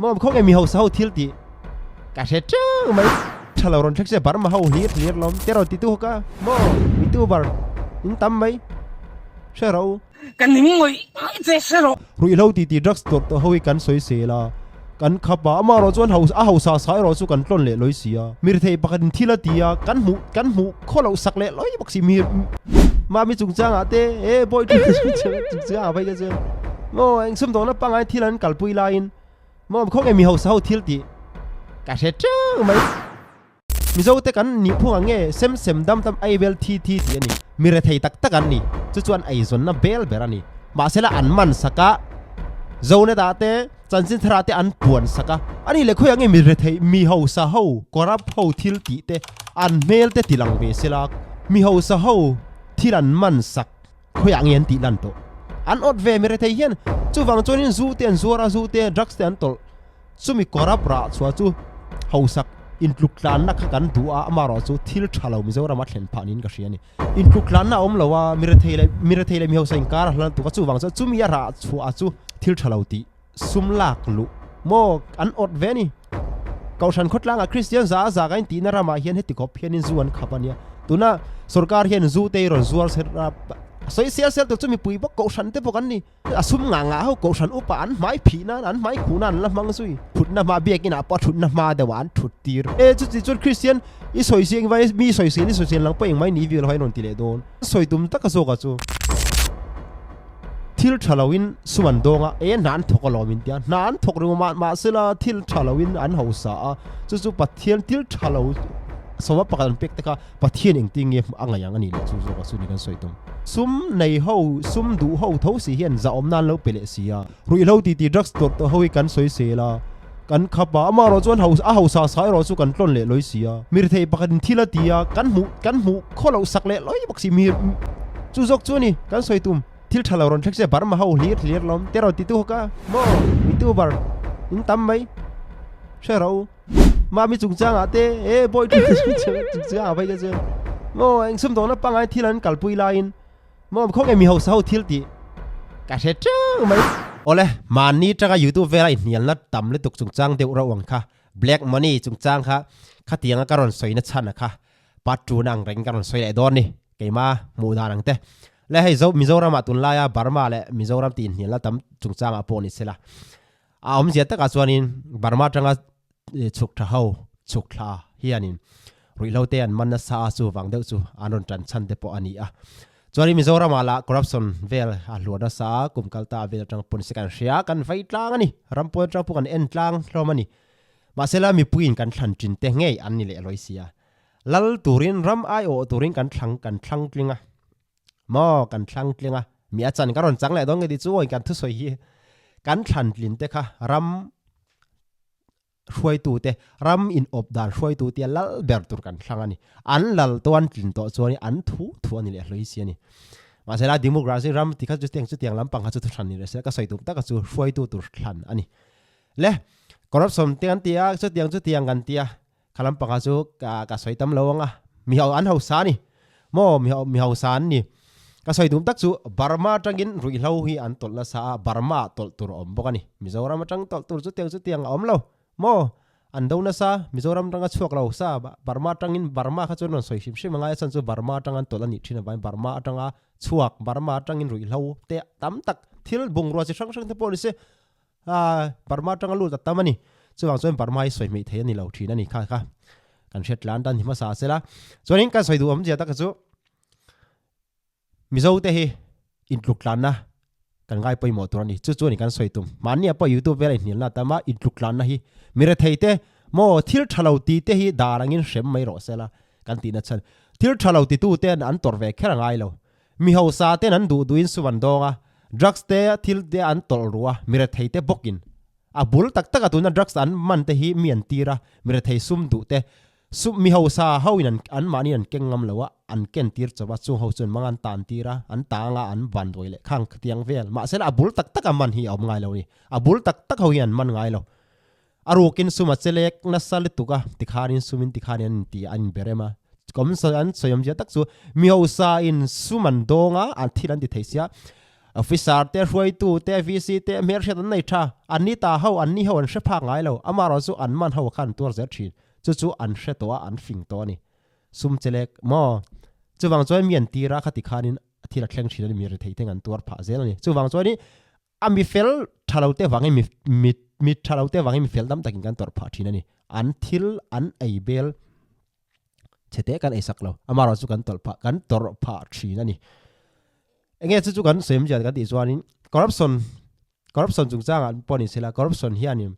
Mawm khaw nge mi hausa ho thil tih ka hre teuh mai. Tha lo rawn thlek se Burma ho hlir hlir lawm te rawn ti tu hawk a maw youtuber in tam mai hre rawh u. Ka ning ngawih ngawih che hre rawh. Ruihhlo ti ti drugs tawrh tawh ho hi kan sawi sel a kan khap a amah erawh chuan a hausa sa erawh chu kan tlawn leh lawi si a mirthei pakhat in thil a ti a kan hmuh kan hmuh khaw loh sak leh lawi bawk si mi mahmi chungchangah te e bawi chungchangah phei kha chuan maw eng sumdawhna pangngai thil an kalpui laiin Maw khaw nge mi hausa ho thil tih ka hre teuh mai. Mizo te kan nih phung ang nge sem sem dam dam ai bel thi thi tih a ni. Mi rethei tak tak an ni. Chu chuan eizawnna bel ber a ni. Mahsela an man sak a, Zonet ah te, chanchin thar ah te an puan sak a. A nih leh khawiah nge mi rethei mi hausa ho corrupt ho thil tih te an hmel te ti lang ve sela mi hausa ho thil an man sak Khawiah nge an tih lan tawh? An awt ve mi rethei hian chuvang chuanin zu te an zuar a, zu te drugs te an tawlh. Chumi kawrap rah chhuah chu hausak intluk tlanna kha kan duh a, amaherawh chu thil tha lo Mizoram a thlen phah niin ka hria a ni. Intluk tlanna a awm lo a, mi rethei leh mi rethei leh mi hausa inkar a hlan tuk a, chuvang chuan chumi a rah chhuah chu thil tha lo tih sum lak luh maw an awt ve a ni. Kohhran khawtlangah Kristian za a zak a intihna ramah hian heti khawp hianin zu an khap a nia. Tuna sorkar hian zu te hi rawn zuar ser a, a sawi sel sel tur chu mipui bawk kohhran te bawk an ni. A sum ngah ngah ho kohhran upa an hmai phih nan, an hmai khuh nan an la hmang zui. Thutna hma biakinah pawh a thutna hma deuhah an thut tir. E chuti chuan Kristian i sawi si engvai mi sawi sel i sawi sel nang pawh engmai ni viau lo hain rawn ti leh dawn. Sawi tum taka zawkah chu. Thil tha loin sum an dawng a, e hna an thawk alawm in tia, hna an thawk ringawt mah mahsela thil tha loin an hausa a, chu chu Pathian thil tha lo sawma pakhat an pek te kha Pathian engtin nge a ngaih ang a nih leh chu zawk a chu ni kan sawi tum. Sum nei ho, sum duh ho tho si hian zahawmna an lo pe leh si a, ruihhlo ti ti drugs tawrh tawh ho hi kan sawi sel a, kan khap a, amah erawh chuan a hausa sa erawh chu kan tlawn leh lawi si a, mirthei pakhat in thil a ti a, kan hmuh kan hmuh khaw loh sak leh lawi bawk si, mir chu zawk chu a ni kan sawi tum. Thil tha lo rawn thlek se Burma ho hlir hlir lawm te rawn ti tu hawk a maw youtuber in tam mai hre rawh u mahmi chungchangah te e bawi chungchangah phei kha chuan maw eng sumdawhna pangngai thil an kalpui laiin maw khaw nge mi hausa ho thil tih ka hre teuh mai. Awle mahni tanga youtube vela inhnialna tam lutuk chungchang deuh reuh ang kha black money chungchang kha khatianga ka rawn sawina chhan a kha Part two na ang reng ka rawn sawi leh dawn ni keima hmuh dan ang te. Le hei zo Mizoram ah tunlaia Burma leh Mizoram tih inhnialna tam chungchang ah pawh ni sela. A awmzia takah chuanin Burma atanga chhuk tha ho chhuk thla hianin ruihhlo te an man nasa a chuvang deuh chu an rawn tan chhan te pawh a ni a. Chuanin Mizoram ah lah corruption vel a hluar nasa a kum kal ta vel atang pawh ni se kan hria kan vei tlang a ni. Ram pawn atang pawh kan en tlang hlawm a ni. Mahsela mipuiin kan thlan tin te ngei an ni leh lawi sia. Lal turin ram aiawh turin kan thlang kan thlang tling a. Maw kan thlang tling a. Mi a chan ka rawn chang leh dawn nge ti chu awi kan thusawi hi. Kan thlan tlin te kha ram hruaitu te ram in awp dan hruaitu tia lal ber tur kan thlang a ni. An lal tuan tlin tawh chuan an thu thu a ni leh hlui si a ni. Mahsela democracy ram ti kha chu tiang chutiang lampang kha chu thuhran ni leh se ka sawi tum taka chu hruaitu tur thlan a ni. Le corruption te kan ti a chutiang chutiang kan ti a kha lampanga chu ka ka sawi tam lo ang a mi ho an hausa a ni maw mi ho mi hausa an ni ka sawi tum tak chu Burma atangin ruihhlo hi an tawlh nasa a Burma ah tawlh tur a awm bawk a ni Mizoram atang tawlh tur chutiang chutiang a awm lo maw an do nasa Mizoram atanga chhuak lo sa Burma atangin Burma kha chuan rawn sawi hrim hrim angai a chhan chu Burma atanga an tawlh a nih thin avangin Burma atanga chhuak Burma atangin ruihhlo te tam tak thil bungrua chi hrang hrang te pawh ni se A, Burma atanga lut a tam a ni. Chuvang chuan Burma hi sawi hmeih thei a ni lo thin a ni kha kha. Kan hriat tlan dan hi hmasa se la. Chuanin kan sawi duh awmzia taka chu Mizo te hi intluk tlanna kan ngai pawimawh tur a ni. Chu chu a ni kan sawi tum. Mahni ah pawh YouTube vela inhnialna a tam a, intluk tlanna hi mi rethei te maw thil tha lo ti te hi dar angin hrem mai rawh se la kan tihna chhan. Thil tha lo titu ten an tawrh ve kher a ngai lo. Mi hausa ten an duh duhin sum an dawng a, drugs te thil te an tawlh ru a, mi rethei te bawkin a bul tak tak a tuna drugs an man te hi mi an tir a, mi rethei sum duh te sum mi hausa ho in an mahni an keng ngam lo a, an ken tir chawp a, chung ho chuan mang an tan tir a, an tang a, an van duai leh khang khatiang vel. Mahse a bul tak tak a man hi a awm ngai lo a ni, a bul tak tak ho hi an man ngai lo. A rukin sum a chelek nasa lutuk a, tikhanin sumin tikhanin an inti a, an inberem a. Kawm an sawi awmzia tak chu mi hausa in sum an dawng a, an thil an ti thei sia. Officer te, hruaitu te, VC te hmelhriat an nei tha. An ni ta ho, an ni ho an hre phak ngai lo. Amaherawh chu an man ho kha an tuar zel thin. Chu chu an hre tawh a, an fing tawh a ni. Sum chelek maw? Chuvang chuan mi an tir a, khati khanin thil a thleng thin a ni, mi rethei teng an tuar phah zel a ni. Chuvang chuanin a mi fel tha lo te vangin mi mi mi tha lo te vangin mi fel dam takin kan tawrh phah thin a ni. An thil an ei bel chhe te kan ei sak lo, amaherawh chu kan tawlh phah kan tawrh phah thin a ni. Enge chu chu kan sawi awmzia kan tih chuanin corruption corruption chungchangah pawh ni sela corruption hianin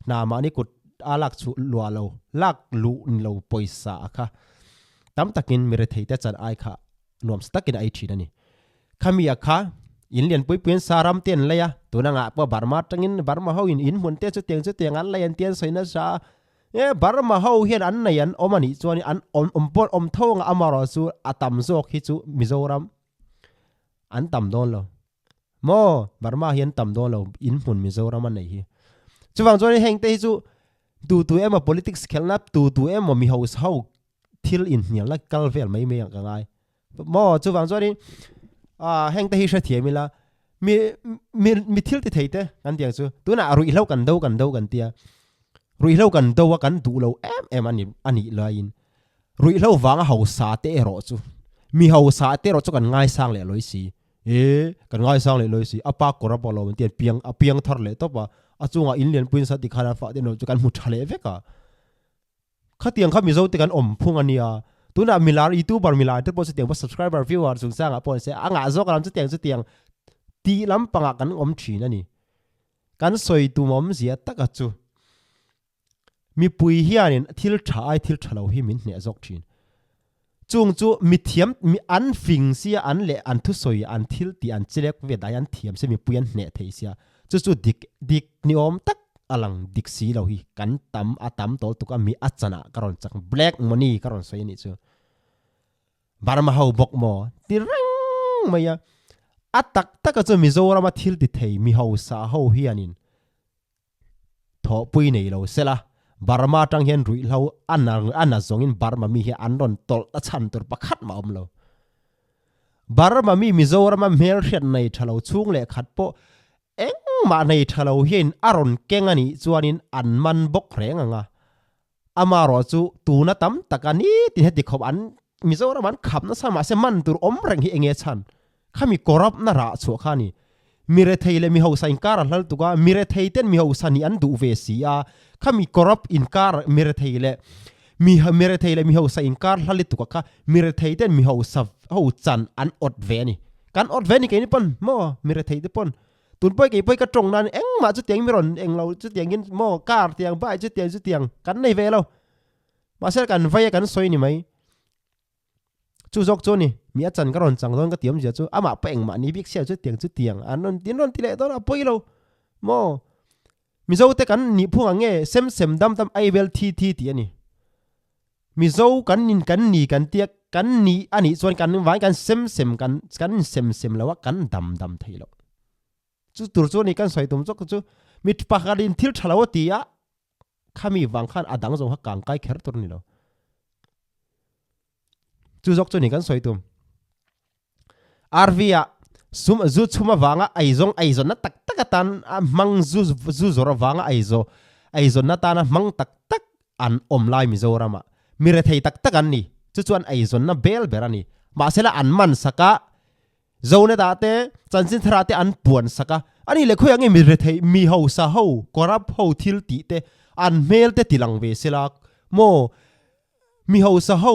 hna mahni kut a lak chhuh luah lo lak luh ni lo pawisa a kha tam takin mi rethei te chan ai kha nuam sa takin a ei thin a ni. Khami a kha in lian pui puiin sa ram te an lei a, tuna ngah pawh Burma atangin Burma ho in in hmun te chutiang chutiang an lei an ti an sawi nasa a, e Burma ho hian an nei an awm a nih chuan an awm awm pawh awm tho anga amaherawh chu a tam zawk hi chu Mizoram an tam dawn lo maw Burma hi an tam dawn lo in hmun Mizoram a nei hi. Chuvang chuan heng te hi chu tu tu emaw politics khelhna tu tu emaw mi hausa ho thil inhnialna kal vel mai mai ang ka ngai. Maw chuvang chuanin ah heng te hi hrethiam ila mi mi mi thil ti thei te kan tiang chu tunah ruihhlo kan do kan do kan tia ruihhlo kan do a kan duh lo em em ani anih laiin ruihhlo vanga hausa te erawh chu mi hausa te erawh chu kan ngaisang leh lawi si e kan ngaisang leh lawi si a pa kawr a pawh lo an ti piang a piang thar leh tawp a a chungah in lian puiin sa ti khan a fah te chu kan hmu tha leh vek a. Khatiang kha Mizo te kan awm phung a nia. Tunah milar youtuber milar te pawh chutiang pawh subscriber viewer chungchangah pawh nise a ngah zawk lam chutiang chutiang tih lampangah kan awm thin a ni. Kan sawi tum awmzia taka chu mipui hianin thil tha ai thil tha lo hi min hneh zawk thin. Chung chu mithiam mi an fing sia an leh an thusawi an thil tih an chelek ve dai an thiam sia mipui an hneh thei sia chu chu dik dik ni awm tak a lang dik si lo hi kan tam a tam tawl tuk a mi a chanah ka rawn chak black money ka rawn sawi a nih chu Burma ho bawk maw ti reng mai a a tak taka chu Mizoram a thil ti thei mi hausa ho hianin Thawhpui nei lo sela, Burma atang hian ruihhlo a na a na zawngin Burma mi hi an rawn tawlh a chhan tur pakhat mah awm lo. Burma mi Mizorama hmelhriat nei tha lo chhung leh khat pawh engmah nei tha lo hian a rawn keng a nih chuanin an man bawk reng ang a. Amaherawh chu tuna tam taka nitin heti khawp an Mizoram an khap nasa mahse man tur awm reng hi enge chhan? Khami corrupt na rah chhuah kha a ni. Mi rethei leh mi hausa inkar a hlal tuk a, mi rethei ten mi hausa nih an duh ve si a, khami corrupt inkar mi rethei leh mi mi rethei leh mi hausa inkar hlal lutuk a kha mi rethei ten mi hausa ho chan an awt ve a ni. Kan awt ve a ni keini pawn maw mi rethei te pawn. Tun pawh kei pawh ka tawng nan engmah chutiang mi rawn englo chutiangin maw car tiang bike chutiang chutiang kan nei ve lo. Mahse kan vai a kan sawi ni mai. Chu zawk chu ni mi a chan ka rawn chang dawn ka ti awmzia chu amah pawh engmah ni bik sia chutiang chutiang an rawn tin rawn ti leh dawn a pawi lo maw. Mizo te kan nih phung ang nge sem sem dam dam ai vel thi thi tih a ni. Mizo kan in kan ni kan tia kan ni a nih chuan kan vai kan sem sem kan kan in sem sem lo a kan dam dam thei lo. Chu tur chu a ni kan sawi tum zawk chu mi pakhat in thil tha lo a ti a khami vang khan a dang zawng kha kang kai kher tur a ni lo. Chu zawk chu ni kan sawi tum. RV ah sum zu chhum avanga eizawng eizawnna tak tak atan a hmang zu zu zawrh avanga eizaw eizawnna atana hmang tak tak an awm lai Mizoram ah mi rethei tak tak an ni. Chu chuan eizawnna bel ber a ni. Mahsela an man sak a, Zonet ah te chanchin thar ah te an puan sak a, ani leh khawiah nge mi rethei mi hausa ho corrupt ho thil tih te an hmel te tilang ve sela maw Mi hausa ho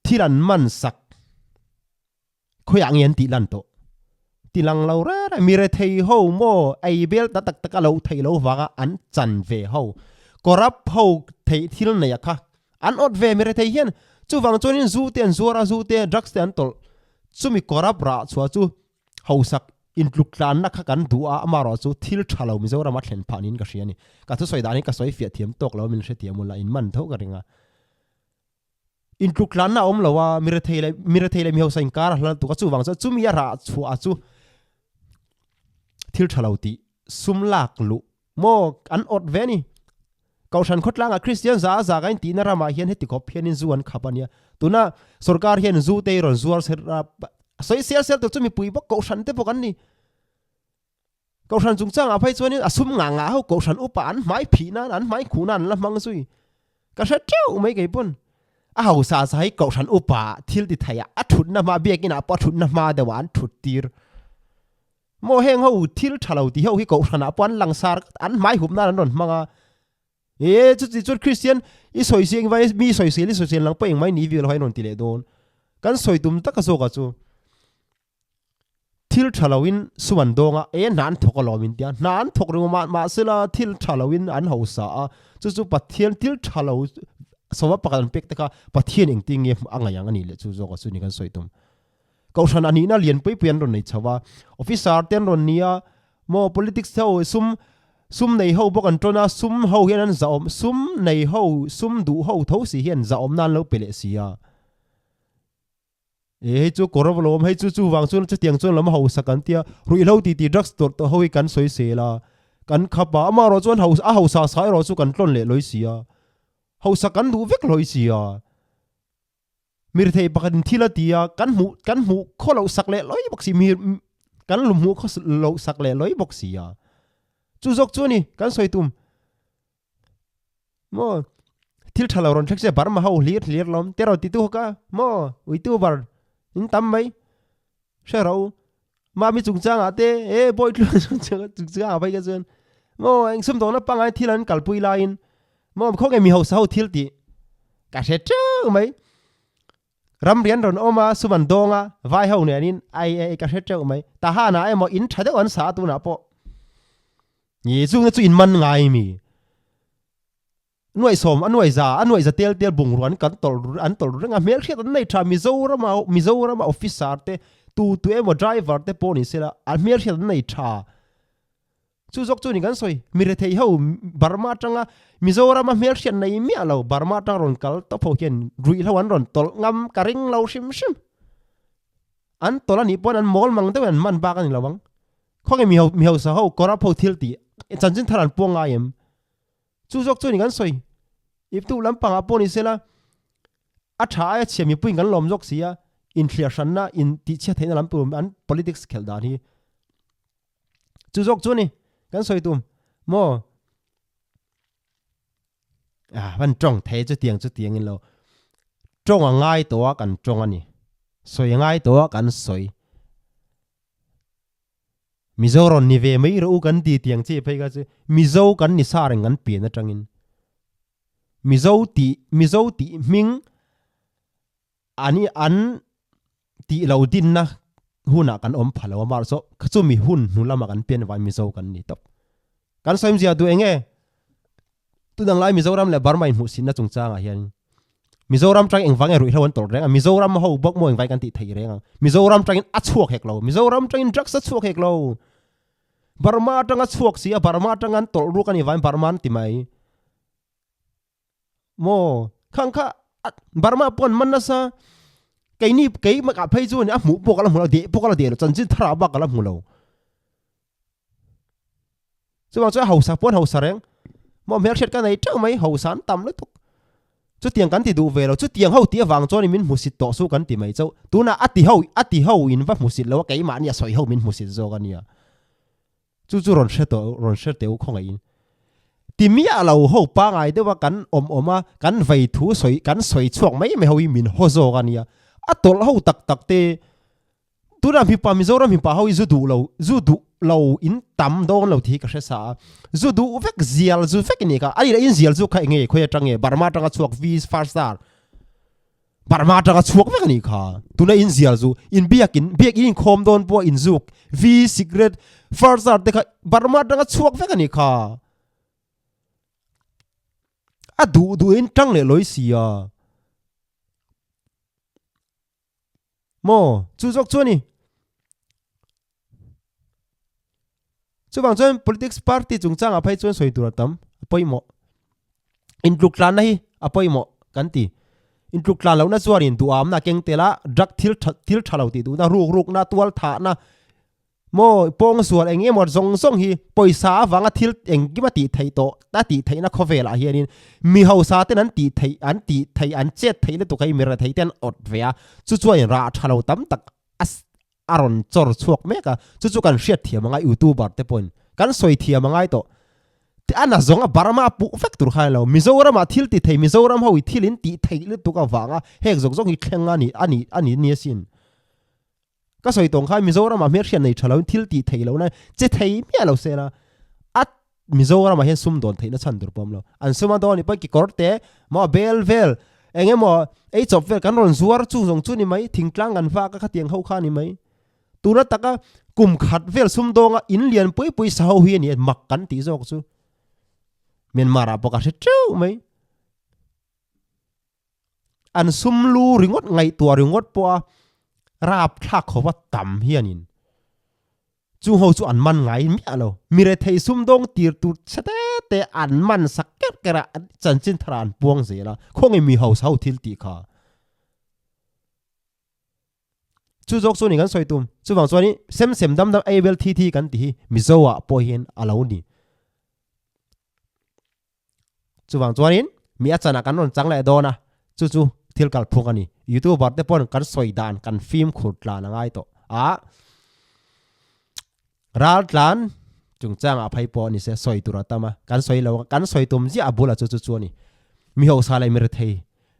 thil an man sak khawiah nge an tih lan tawh? Ti lang lo reng reng. Mi rethei ho maw ei bel ta tak tak a lo theih lo vanga an chan ve ho corrupt ho theih thil nei a kha an awt ve mi rethei hian chuvang chuanin zu te an zuar a zu te drugs te an tawlh chumi corrupt rah chhuah chu Hausak intluk tlanna kha kan duh a, amaherawh chu thil tha lo Mizoram a thlen phah niin ka hria a ni. Ka thusawi dan hi ka sawi fiah thiam tawk lo a, min hrethiam ula, in man tho ka ring a. Intluk tlanna a awm lo a, mi rethei leh mi rethei leh mi hausa inkar a hlal tuk a, chuvang chuan chumi a rah chhuah chu thil tha lo tih sum lak luh maw an awt ve a ni. Kohhran khawtlangah Kristian za a za ka intihna ramah hian heti khawp hianin zu an khap a nia. Tuna sorkar hian zu te hi rawn zuar ser a, sawi sel sel tur chu mipui bawk kohhran te bawk an ni. Kohhran chungchangah phei chuanin a sum ngah ngah ho kohhran upa an hmai phih nan an hmai khuh nan an la hmang zui. Ka hre teuh mai kei pawn. A hausa sa hi kohhran upa thil ti thei ah a thutna hma biakin ah pawh a thutna hma deuh ah an thut tir. Maw heng ho thil tha lo ti ho hi kohhran ah pawh an langsar an hmai hup nan an rawn hmang a. E chuti chuan Kristian i sawi si engvai mi sawisel i sawisel nang pawh engmai ni vel ho a in rawn ti leh dawn. Kan sawi tum tak a zawk ah chu. Thil tha loin sum an dawng a, e hna an thawk alawm in tia, hna an thawk ringawt mah mahsela thil tha loin an hausa a, chu chu Pathian thil tha lo sawma pakhat an pek te kha Pathian engtin nge a ngaih ang a nih leh chu zawk a chu ni kan sawi tum. Kohhran a nihna lian pui pui an rawn nei chho a, officer te an rawn ni a, maw politics ho sum sum nei ho bawk an tawn a, sum ho hian an zahawm sum nei ho sum duh ho tho si hian zahawmna an lo pe leh si a. E hei chu kawr a lawm, hei chu chuvang chuan chutiang chuan lam hausa kan tia, ruihhlo ti ti drugs tawrh tawh ho hi kan sawi sel a, kan khap a, amaherawh chuan hausa a hausa sa erawh chu kan tlawn leh lawi si a, hausa kan duh vek lawi si a, mirthei pakhat in thil a ti a, kan hmuh kan hmuh khaw loh sak leh lawi bawk si, mi kan hmuh khaw loh sak leh lawi bawk si a, chu zawk chu a ni kan sawi tum. Maw thil tha lo rawn thlek se Burma ho hlir hlir lawm te rawn ti tu ka maw uituber in tam mai hre ro mami chungchang ah te e bawi tluang chungchang chungchang ah phei kha chuan maw eng sum dawhna pangai thil an kalpui laiin maw khawnge mi hausa ho thil tih ka hre teuh mai ram rian rawn awm a sum an dawng a vai ho nen in ai ai ka hre teuh mai tahan ah emaw in tha deuh an sa a tunah pawh. Nge chungte chu in man ngai mi? Nuaih sawm, a nuaih za, a nuaih za tel tel bungrua an kan tawlh an tawlh reng a, hmelhriat an nei tha Mizoram a Mizoram a officer te tu tu emaw driver te pawh ni sela an hmelhriat an nei tha. Chu zawk chu ni kan sawi mi rethei ho Burma atanga Mizoram a hmelhriat nei miah lo Burma atanga rawn kal tawp ho hian ruihhlo an rawn tawlh ngam ka ring lo hrim hrim. An tawlh anih pawn an mawl mang deuhin an man bak a ni lo ang. Khawnge mi ho mi hausa ho corrupt ho thil tih chanchin thar an puang ngai em? Chu zawk chuan kan sawi ip duh lampangah pawh ni sela a tha aia chhia mipuiin kan lawm zawk si a, inthliar hranna in tihchhiat theihna lam tur an politics khelh dan hi chu zawk chu a ni kan sawi tum maw? Ah van tawng thei chutiang chutiang in lo tawng a ngai tawh a kan tawng a ni sawi a ngai tawh a kan sawi. Mizo rawn ni ve mai rawh u kan ti tiang che phei kha chu Mizo kan ni sa reng kan pian atangin Mizo tih Mizo tih hming an an tih lo dinna hunah kan awm pha lo a mahse chumi hun hnu lamah kan pian avangin Mizo kan ni tawp. Kan sawimzia duh eng e? Tunang lai Mizoram leh Burma inhmuhsitna chungchangah hian Mizoram tang engvang nge ruihhlo an tawrh reng a, Mizoram ho bawk maw engvang kan tih theih reng ang. Mizoram tangin a chhuak hek lo, Mizoram tangin drugs a chhuak hek lo. Burma atanga chhuak si a, Burma atanga an tawlh ruk a nih vangin Burma an ti mai. Maw khang kha Burma pawh an man nasa, keini kei ah phei chu a hmuh pawh ka la hmu lo, deh pawh ka la deh lo, chanchin thar ah bak ka la hmu lo. Chuvang chuan hausa pawh an hausa reng. Maw hmelhriat ka nei teuh mai, hausa an tam lutuk. Chutiang kan ti duh ve lo, chutiang ho tih avang chuan min hmusit tawh su kan ti mai chauh. Tunah a ti ho, a ti ho in va hmusit lo a, keimahni a sawi ho min hmusit zawk a nia. Chu chu rawn hre tawh, rawn hre teh u khawngaih in. Ti miah lo ho pangai deuh a kan awm awm a, kan vei thu sawi, kan sawi chhuak mai mai ho hi min haw zawk a nia. A tawlh ho tak tak te Tunah mipa Mizoram mipa ho hi zu duh lo zu duh lo in tam dawn lo tih hi ka hre sa a, zu duh vek zial zu vek i nih kha, a nih in zial zu kha enge khawi atang nge Burma atanga chhuak V first star Burma atanga chhuak vek a nih kha, tuna in zial zu in biak in biak in inkhawm dawn pawh in zuk V cigarette first star te kha Burma atanga chhuak vek a nih kha, a duh duh in tang leh lawi si a. Maw? Chu zawk chu a ni. Chuvang chuan politics party chungchangah phei chuan sawi tur a tam, a pawimawh. Intluk tlanna hi a pawimawh kan ti. Intluk tlan lohna chuanin duhamna a keng tel a, drug thil tha thil tha lo tih duhna, ruk rukna, tual thahna, Maw pawng sual eng emaw zawng zawng hi pawisa avanga thil engkim a tih theih tawh a tih theihna khawvelah hianin mi hausa ten an tih theih an tih theih an chet theih lutuk hei mi rethei te an awt ve a, chu chuan rah tha lo tam tak a a rawn chawr chhuak mek a, chu chu kan hriat thiam anga youtuber te pawhin. Kan sawi thiam a ngai tawh. Ti a na zawng a Burma puh vek tur khan lo. Mizoram ah thil ti thei Mizoram ho i thil in tih theih lutuk avanga heng zawk zawk hi thleng a ni a ni a ni nia sin. Ka sawi tawng khan Mizoram ah hmelhriat nei tha lo in thil tih theih lohna che thei miah lo se la a Mizoram ah hian sum dawn theihna chhan tur pawh awm lo. An sum a dawn i pawi kekawr te maw bel vel eng emaw ei chawp vel kan rawn zuar chung zawng chu ni mai thingtlang kan vak a khatiang ho kha ni mai. Tuna taka kum khat vel sumdawnga in lian pui pui sa ho hi a ni a, mak kan tih zawk chu Myanmar ah pawh ka hre teuh mai. An sum lu ringawt ngaihtuah ringawt pawha rap thlak khawpa tam hianin chung ho chu an man ngai miah lo. Mi rethei sumdawng tir tur chhe te te an man sak kerh kerh a, chanchin thar ah an puang zel a, khawnge mi hausa ho thil tih kha. Chu zawk chu ni kan sawi tum. Chuvang chuan i sem sem dam dam ei bel thi thi kan ti hi Mizo ah pawh hian a lo ni. Chuvang chuanin mi a chanah kan rawn chang leh dawn a, chu chu thil kalphung a ni. Youtuber te pawn kan sawi dan kan fimkhur tlan a ngai tawh a. Ral tlan chungchangah phei pawh ni se sawi tur a tam a, kan sawi lo a, kan sawi tum ziah a bulah chu chu chu a ni. Mi hausa leh mi rethei,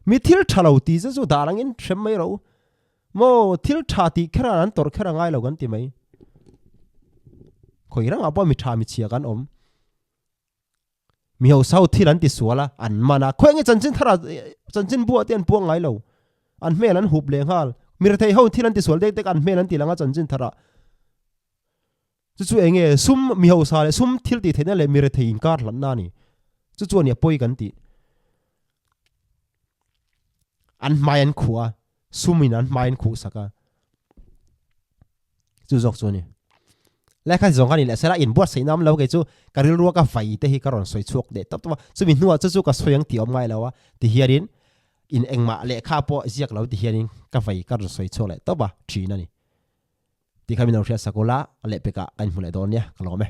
mi thil tha lo tih chu chu dah langin hrem mai rawh u. Maw thil tha tih kher a an tawrh kher a ngai lo kan ti mai. Khawi rangah pawh mi tha mi chhia kan awm. Mi hausa ho thil an ti sual a, an man a, khawi nge chanchin thar ah chanchin buah te an puang ngai lo. An hmel an hup leh nghal. Mi rethei ho thil an ti sual dek dek a, an hmel an ti lang a chanchin thar ah. Chu chu eng nge sum mi hausa leh sum thil tih theihna leh mi rethei inkar hlatna a ni. Chu chu a nia pawi kan tih. An hmai an khuh a, sum in an hmai an khuh sak a. Chu zawk chu a ni. Lehkha zawng kha ni leh sela inbuatsaih na awm lo kei chu ka rilrua ka vai te hi ka rawn sawi chhuak leh tawp tawp a. Chumi hnuah chu chu ka sawi ang tih awm ngai lo a ti hianin in engmah lehkha pawh ziak lo ti hianin ka vai ka rawn sawi chhuak leh tawp a thin a ni. Tih kha min lo hriat sak ula lehpekah ka inhmu leh dawn nia ka lawm e.